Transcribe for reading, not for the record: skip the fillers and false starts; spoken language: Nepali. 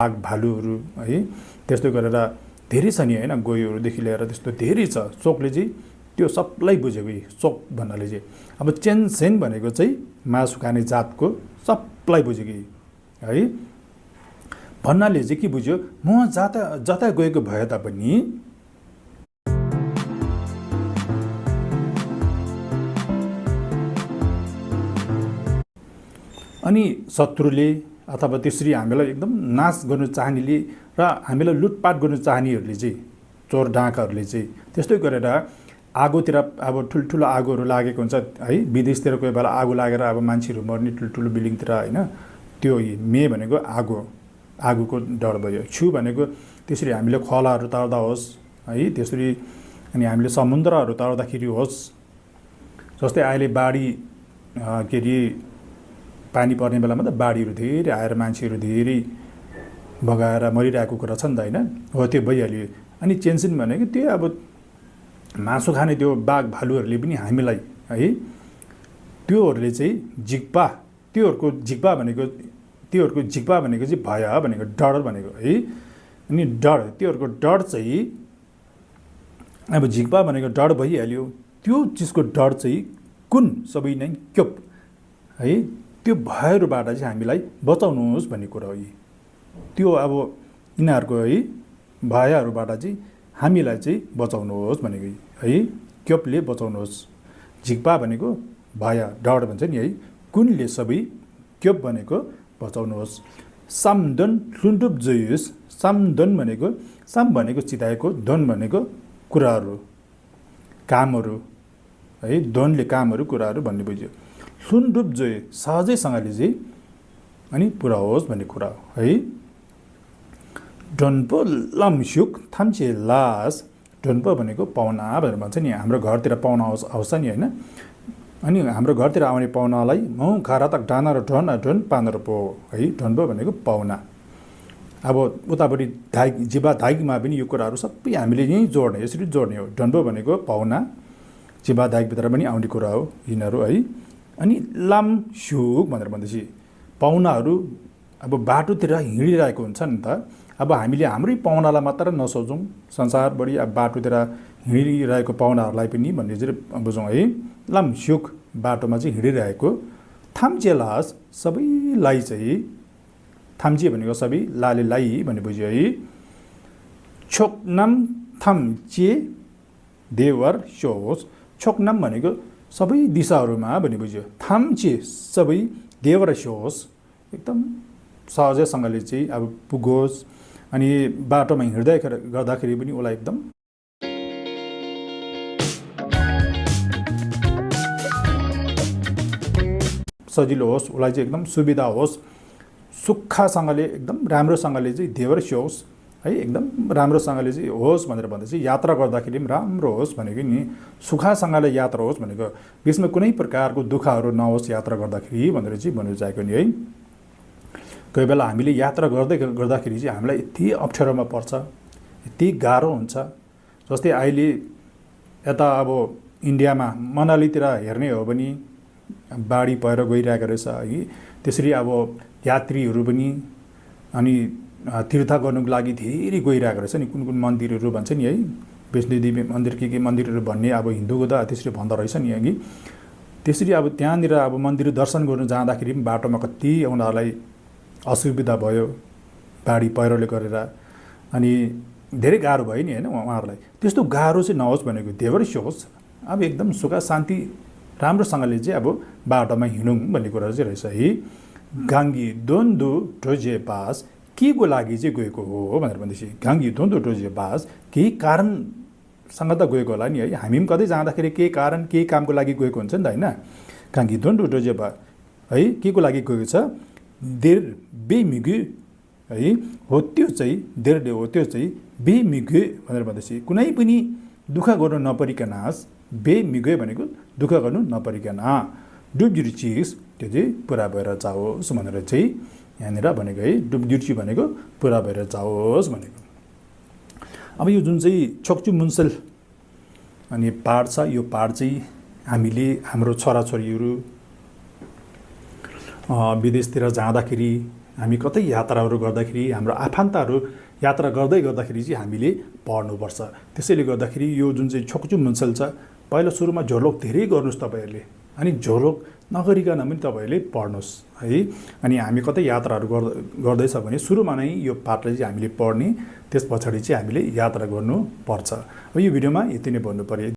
बाघ भालुहरू है त्यस्तो गरेर धेरै छ नि हैन गोहीहरूदेखि लिएर त्यस्तो धेरै छ चोकले चाहिँ त्यो सबलाई बुझ्यो चोक भन्नाले चाहिँ अब चेनसेन भनेको चाहिँ मासु खाने जातको सबलाई बुझ्यो है भन्नाले चाहिँ के बुझ्यो म जता गएको भए तापनि अनि शत्रुले अथवा त्यसरी हामीलाई एकदम नाश गर्न चाहनेले र हामीलाई लुटपाट गर्न चाहनेहरूले चाहिँ चोर डाँकाहरूले चाहिँ त्यस्तै गरेर आगोतिर अब ठुल्ठुलो आगोहरू लागेको हुन्छ है विदेशतिर कोही बेला आगो लागेर अब मान्छेहरू मर्ने ठुल्ठुलो बिल्डिङतिर हैन त्यो मे भनेको आगोको डर भयो छु भनेको त्यसरी हामीले खोलाहरू तर्दा होस् है त्यसरी अनि हामीले समुद्रहरू तर्दाखेरि होस् जस्तै अहिले बाढी के रे पानी पर्ने बेलामा त बाढीहरू धेरै आएर मान्छेहरू धेरै बगाएर मरिरहेको कुरा छ नि त हैन हो त्यो भइहाल्यो अनि चेनसेन भनेको त्यो अब मासु खाने त्यो बाघ भालुहरूले पनि हामीलाई है त्योहरूले चाहिँ त्योहरूको जिह्वा भनेको चाहिँ भय भनेको डर भनेको है अनि डर त्योहरूको डर चाहिँ अब जिह्वा भनेको डर भइहाल्यो त्यो चिजको डर चाहिँ कुन सबै नै क्योप है त्यो भयहरूबाट चाहिँ हामीलाई बचाउनुहोस् भन्ने कुरा हो त्यो अब यिनीहरूको है भयहरूबाट चाहिँ हामीलाई चाहिँ बचाउनुहोस् भनेको है क्योपले बचाउनुहोस् जिह्वा भनेको भय डर भन्छ नि है कुनले सबै क्योप भनेको बचाउनुहोस् सामदन ह्लुन्डुप जोयुस सामदन भनेको साम भनेको चिताएको दन भनेको कुराहरू कामहरू है दनले कामहरू कुराहरू भन्ने बुझ्यो ह्लुन्डुप जोय सहजैसँगले चाहिँ अनि पुरा होस् भन्ने कुरा हो है डन्पो लम्सुक थाम्चे लास डन्पो भनेको पाहुना भनेर भन्छ नि हाम्रो घरतिर पाहुना आउँछ नि हैन अनि हाम्रो घरतिर आउने पाहुनालाई मौ खारा तक डाना र ढन पानर पो है डन्पो भनेको पाहुना अब उतापट्टि जिबा धाइकमा पनि यो कुराहरू सबै हामीले यहीँ जोड्ने यसरी जोड्ने हो डन्पो भनेको पाहुना जिबा धाइकभित्र पनि आउने कुरा हो यिनीहरू है अनि लामसुक भनेर भन्दैछ पाहुनाहरू अब बाटोतिर हिँडिरहेको हुन्छ नि त अब हामीले हाम्रै पाहुनालाई मात्र नसोचौँ संसारभरि अब बाटोतिर हिँडिरहेको पाहुनाहरूलाई पनि भन्ने चाहिँ बुझौँ है लामसुक बाटोमा चाहिँ हिँडिरहेको थाम्चेलास सबैलाई चाहिँ थाम्चे भनेको सबै लाले लाई भन्ने बुझ्यो है छोकनाम थाम्चे देवर सोस छोकनाम भनेको सबै दिशाहरूमा भन्ने बुझ्यो थाम्चे सबै देवर सोस एकदम सहजैसँगले चाहिँ अब पुगोस् अनि बाटोमा हिँड्दै गर्दाखेरि पनि उसलाई एकदम सजिलो होस् उसलाई चाहिँ एकदम सुविधा होस् सुक्खासँगले एकदम राम्रोसँगले चाहिँ देवर सोस् है एकदम राम्रोसँगले चाहिँ होस् भनेर भन्दैछ यात्रा गर्दाखेरि पनि राम्रो होस् भनेको नि सुखासँगले यात्रा होस् भनेको बिचमा कुनै प्रकारको दुःखहरू नहोस् यात्रा गर्दाखेरि भनेर चाहिँ भन्नु चाहेको नि है कोही बेला हामीले यात्रा गर्दाखेरि चाहिँ हामीलाई यति अप्ठ्यारोमा पर्छ यति गाह्रो हुन्छ जस्तै अहिले यता अब इन्डियामा मनालीतिर हेर्ने हो भने बाढी पहिरो गइरहेको रहेछ है त्यसरी अब यात्रीहरू पनि अनि तीर्थ गर्नुको लागि धेरै गइरहेको रहेछ नि कुन कुन मन्दिरहरू भन्छ नि है वैष्णोदेवी मन्दिर के मन्दिरहरू भन्ने अब हिन्दूको त त्यसरी भन्दो रहेछ नि अघि त्यसरी अब त्यहाँनिर अब मन्दिर दर्शन गर्नु जाँदाखेरि पनि बाटोमा कति उनीहरूलाई असुविधा भयो बाढी पहिरोले गरेर अनि धेरै गाह्रो भयो नि हैन उहाँहरूलाई त्यस्तो गाह्रो चाहिँ नहोस् भनेको देवर होस् अब एकदम सुख शान्ति राम्रोसँगले चाहिँ अब बाटोमा हिँडौँ भन्ने कुरा चाहिँ रहेछ है गाङ्गी द्वन्द्व ढोजे पास के को लागि चाहिँ गएको हो भनेर भन्दैछ गाङ्गी द्वन्द्व ढोजे पास केही कारणसँग त गएको होला नि है हामी पनि कतै जाँदाखेरि केही कारण केही कामको लागि गएको हुन्छ नि त हैन गाङ्गी द्वन्द्व ढोजे पास है के को लागि गएको छ देर बेमिगु है हो त्यो चाहिँ देरले हो त्यो चाहिँ बेमिगु भनेर भन्दैछ कुनै पनि दुःख गर्नु नपरिकन बेमिगु भनेको दुःख गर्नु नपरिकन डुब्जुरी चिज त्यो चाहिँ पुरा भएर जाओस् भनेर चाहिँ यहाँनिर भनेको है डुब्जुर्ची भनेको पुरा भएर जाओस् भनेको अब यो जुन चाहिँ छोक्चु मुन्सेल अनि पाड छ यो पाड चाहिँ हामीले हाम्रो छोराछोरीहरू विदेशतिर जाँदाखेरि हामी कतै यात्राहरू गर्दाखेरि हाम्रो आफन्तहरू यात्रा गर्दाखेरि चाहिँ हामीले पढ्नुपर्छ। त्यसैले गर्दाखेरि यो जुन चाहिँ छोक्चु मुन्सेल छ, पहिला सुरुमा झोलोक धेरै गर्नुहोस् तपाईँहरूले, अनि झोलोक नगरिकन पनि तपाईँहरूले पढ्नुहोस् है। अनि हामी कतै यात्राहरू गर्दैछ भने सुरुमा नै यो पाठलाई चाहिँ हामीले पढ्ने, त्यस पछाडि चाहिँ हामीले यात्रा गर्नुपर्छ। अब यो भिडियोमा यति नै भन्नु पर्यो।